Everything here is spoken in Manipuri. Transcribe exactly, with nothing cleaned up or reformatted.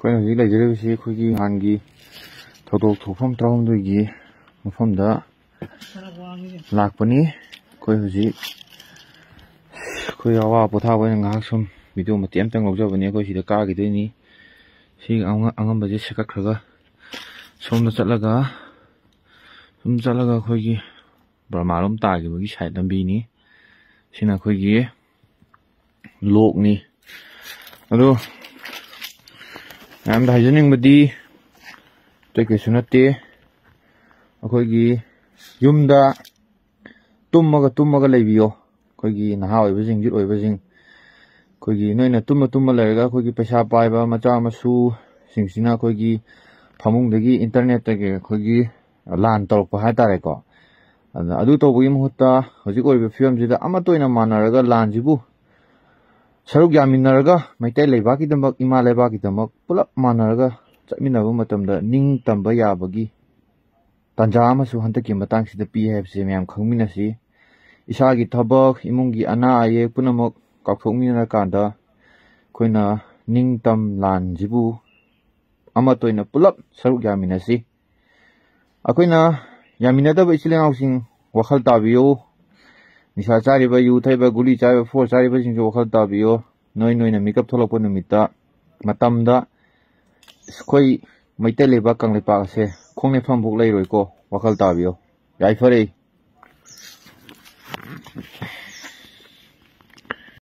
ꯑꯩꯈꯣꯏꯅ ꯍꯧꯖꯤꯛ ꯂꯩꯖꯔꯤꯕꯁꯤ ꯑꯩꯈꯣꯏꯒꯤ ꯅꯍꯥꯟꯒꯤ ꯊꯧꯗꯣꯛ ꯊꯣꯛꯐꯝ ꯇꯔꯥꯍꯨꯝꯗꯣꯏꯒꯤ ꯃꯐꯝꯗ ꯂꯥꯛꯄꯅꯤ꯫ ꯑꯩꯈꯣꯏ ꯍꯧꯖꯤꯛ ꯑꯩꯈꯣꯏ ꯑꯋꯥ ꯄꯣꯊꯥꯕ ꯑꯣꯏꯅ ꯉꯥꯏꯍꯥꯛ ꯁꯨꯝ ꯚꯤꯗꯤꯑꯣ ꯃꯇꯦꯛ ꯑꯃꯇꯪ ꯂꯧꯖꯕꯅꯤ꯫ ꯑꯩꯈꯣꯏ ꯁꯤꯗ ꯀꯥꯈꯤꯗꯣꯏꯅꯤ꯫ ꯁꯤ ꯑꯉ-, ꯑꯉꯝꯕꯁꯦ ꯁꯦꯠꯀꯠꯈ꯭ꯔꯒ ꯁꯣꯝꯗ ꯆꯠꯂꯒ, ꯁꯨꯝ ꯆꯠꯂꯒ ꯑꯩꯈꯣꯏꯒꯤ ꯕꯔꯃꯥꯔꯣꯝ ꯇꯥꯈꯤꯕꯒꯤ ꯁꯥꯏꯠ ꯂꯝꯕꯤꯅꯤ꯫ ꯁꯤꯅ ꯑꯩꯈꯣꯏꯒꯤ ꯂꯣꯛꯅꯤ꯫ ꯑꯗꯣ ꯃꯌꯥꯝꯗ ꯍꯥꯏꯖꯅꯤꯡꯕꯗꯤ ꯑꯇꯩ ꯀꯩꯁꯨ ꯅꯠꯇꯦ꯫ ꯑꯩꯈꯣꯏꯒꯤ ꯌꯨꯝꯗ ꯇꯨꯝꯃꯒ ꯇꯨꯝꯃꯒ ꯂꯩꯕꯤꯌꯣ꯫ ꯑꯩꯈꯣꯏꯒꯤ ꯅꯍꯥ ꯑꯣꯏꯕꯁꯤꯡ, ꯌꯨꯠ ꯑꯣꯏꯕꯁꯤꯡ, ꯑꯩꯈꯣꯏꯒꯤ ꯅꯣꯏꯅ ꯇꯨꯝꯃ ꯇꯨꯝꯃ ꯂꯩꯔꯒ ꯑꯩꯈꯣꯏꯒꯤ ꯄꯩꯁꯥ ꯄꯥꯏꯕ ꯃꯆꯥ ꯃꯁꯨꯁꯤꯡꯁꯤꯅ ꯑꯩꯈꯣꯏꯒꯤ ꯐꯃꯨꯡꯗꯒꯤ ꯏꯟꯇꯔꯅꯦꯠꯇꯒꯤ ꯑꯩꯈꯣꯏꯒꯤ ꯂꯥꯟ ꯇꯧꯔꯛꯄ ꯍꯥꯏꯇꯥꯔꯦꯀꯣ꯫ ꯑꯗꯨꯅ ꯑꯗꯨ ꯇꯧꯕꯒꯤ ꯃꯍꯨꯠꯇ ꯍꯧꯖꯤꯛ ꯑꯣꯏꯔꯤꯕ ꯐꯤꯕꯝꯁꯤꯗ ꯑꯃꯠꯇ ꯑꯣꯏꯅ ꯃꯥꯟꯅꯔꯒ ꯂꯥꯟꯁꯤꯕꯨ ꯁꯔꯨꯛ ꯌꯥꯃꯤꯟꯅꯔꯒ ꯃꯩꯇꯩ ꯂꯩꯕꯥꯛꯀꯤꯗꯃꯛ, ꯏꯃꯥ ꯂꯩꯕꯥꯛꯀꯤꯗꯃꯛ ꯄꯨꯂꯞ ꯃꯥꯟꯅꯔꯒ ꯆꯠꯃꯤꯟꯅꯕ ꯃꯇꯝꯗ ꯅꯤꯡꯇꯝꯕ ꯌꯥꯕꯒꯤ ꯇꯥꯟꯖꯥ ꯑꯃꯁꯨ ꯍꯟꯗꯛꯀꯤ ꯃꯇꯥꯡꯁꯤꯗ ꯄꯤ ꯍꯥꯏꯕꯁꯦ ꯃꯌꯥꯝ ꯈꯪꯃꯤꯟꯅꯁꯤ꯫ ꯏꯁꯥꯒꯤ ꯊꯕꯛ, ꯏꯃꯨꯡꯒꯤ ꯑꯅꯥ ꯑꯌꯦꯛ ꯄꯨꯝꯅꯃꯛ ꯀꯥꯎꯊꯣꯛꯃꯤꯟꯅꯔꯀꯥꯟꯗ ꯑꯩꯈꯣꯏꯅ ꯅꯤꯡꯇꯝ ꯂꯥꯟꯁꯤꯕꯨ ꯑꯃꯠꯇ ꯑꯣꯏꯅ ꯄꯨꯂꯞ ꯁꯔꯨꯛ ꯌꯥꯃꯤꯟꯅꯁꯤ꯫ ꯑꯩꯈꯣꯏꯅ ꯌꯥꯃꯤꯟꯅꯗꯕ ꯏꯆꯤꯜ ꯏꯅꯥꯎꯁꯤꯡ ꯋꯥꯈꯜ ꯇꯥꯕꯤꯌꯨ꯫ ꯅꯤꯁꯥ ꯆꯥꯔꯤꯕ, ꯌꯨ ꯊꯛꯏꯕ, ꯒꯨꯂꯤ ꯆꯥꯔꯤꯕ, ꯐꯣꯔ ꯆꯥꯔꯤꯕꯁꯤꯡꯁꯨ ꯋꯥꯈꯜ ꯇꯥꯕꯤꯌꯨ꯫ ꯅꯣꯏ ꯅꯣꯏꯅ ꯃꯤꯀꯞ ꯊꯣꯛꯂꯛꯄ ꯅꯨꯃꯤꯠꯇ, ꯃꯇꯝꯗ ꯑꯩꯈꯣꯏ ꯃꯩꯇꯩ ꯂꯩꯕꯥꯛ ꯀꯪꯂꯩꯄꯥꯛ ꯑꯁꯦ ꯈꯣꯡ ꯅꯦꯠꯐꯝꯐꯥꯎ ꯂꯩꯔꯣꯏꯀꯣ꯫ ꯋꯥꯈꯜ ꯇꯥꯕꯤꯌꯨ꯫ ꯌꯥꯏꯐꯔꯦ꯫